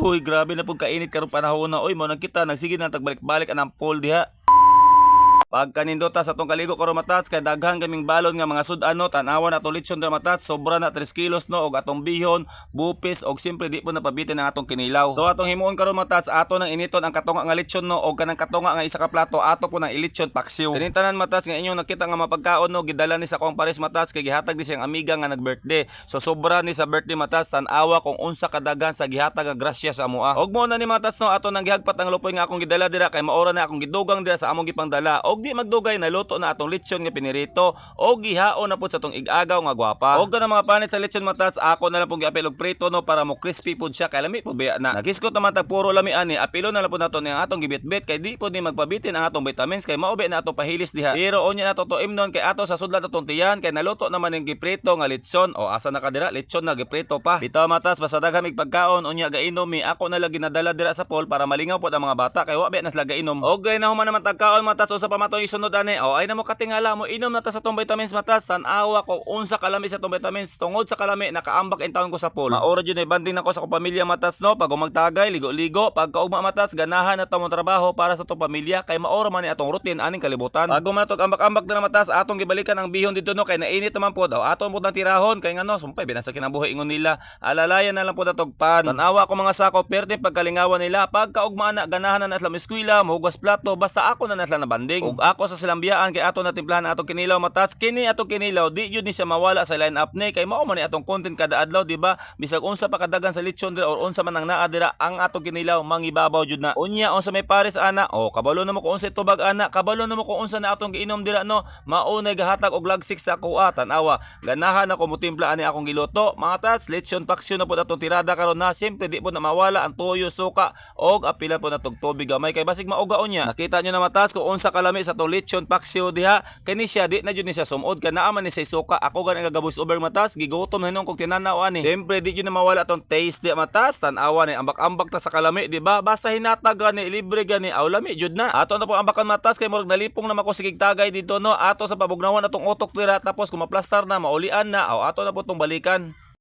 Uy, grabe na pud kainit karong panahon na oy, mao nang kita nagsige na tagbalik-balik anang pool diha. Pagkanindota sa atong kaligo karon, matats, kay daghan kaming balon nga mga sud-ano. Tan-awa na atong lechon dira, matats, sobra na 3 kilos no, og atong bihon, bupis, og siyempre di po napabitin ang atong kinilaw. So atong himuon karon, matats, ato nang initon ang katunga nga lechon no, og kanang katunga nga isa ka plato ato po nang ilechon paksiw. Kining tanan, matats, nga inyong nakita nga mapagkaon no, gidala ni sa akong pares, matats, kay gihatag ni siyang amiga nga nag-birthday. So sobra ni sa birthday, matats, tan-awa kung unsa kadaghan sa gihatag nga grasya sa amoa. Og mo na ni, matats no, ato nang gihagpat ang lupoy nga akong gidala dira kay maora na akong gidugang dira sa among gipangdala. Og di magdugay, naluto na atong lechon nga pinirito og gihaon na pud sa atong ig-agaw nga gwapa. Og kanang mga panit sa lechon, matats, ako na lang pong giapil og prito no, para mo crispy pud siya kay lami pud biya na. Naghisgot naman tag puro lami ani, apilo na lang pud nato ni ang atong gibitbit kay di pud ni magpabitin ang atong vitamins kay mao na atong pahilis diha. Pero unya na to imnon kay ato sa sudlan atong tiyan kay naluto naman ning giprito nga litson. O asa na ka dira, litson na giprito pa. Bitaw, matas, basta daghan mig pagkaon, unya gainom mi, ako na lang ginadala dira sa pool para malingaw pod ang mga bata kay wa ba na sila gainom. Og na human naman tagkaon, matas, usa pa man tong isunod ani. O ay na mo katingala mo inom na ta sa tong vitamins, matas. Tan-awa ko unsa kalami sa tong vitamins, tungod sa kalami nakaambak in taon ko sa pool. Maora jud ay banding nako sa akong pamilya, matats no, pag magtagay ligo-ligo, pagkaugma, matats, ganahan na ta mo trabaho para sa atong pamilya kay maora man ni atong routine aning kalibutan. Pag man ambak-ambak na matas, atong gibalikan ang bihon dito no, kay nainit naman pod. O aton pod nang tirahon kay ngano sumpay binasa kinabuhi ingon nila. Alalayan na lang pod atog pan. Tan-awa ko mga sako, perte pagkalingawan nila. Pagkaugma na, ganahan na na sila eskwela, mohugas plato, basta ako na na sila na banding. Ug ako sa silang biyaan kay ato na timplahan atong kinilaw, matats. Kini atong kinilaw di jud ni siya mawala sa line up ni kay mao man ni atong content kada adlaw, di ba? Bisag unsa pa kadagan sa lechon dira or unsa man ang naa dira, ang atong kinilaw mangibabaw jud na. Unya unsa may pares ana, o kabalo na mo kung unsa tubag ana, kabalo na mo kung unsa na atong giinom dira no, mao nay gahatag og lagsik sa akoa. Tan-awa, ganahan ako motimpla ani akong giluto. Mga tats, lechon paksiw na pod atong tirada karon na siyempre di po na mawala ang toyo, suka og apilan po na tug tubig gamay kay basig mauga unya. Nakita nyo na, matats, kung unsa kalami sa atong lechon paksiw diha. Kani siya di na jud ni siya sumod kay naa man ni say suka. Ako gani nga voice over, matas, gigutom na kog tinanaw ani. Siyempre di jud na mawala atong taste di, matas. Tan-awa ni ambak-ambak ta sa kalami, di ba? Basta hinatag gani, libre gani, aw lami jud na. Ato na po ambakan, matas, kay murag nalipong na mako sigig tagay dito no. Ato sa pabugnawan atong utok dira, tapos kung maplastar na, maulian na, aw ato na po tong balikan.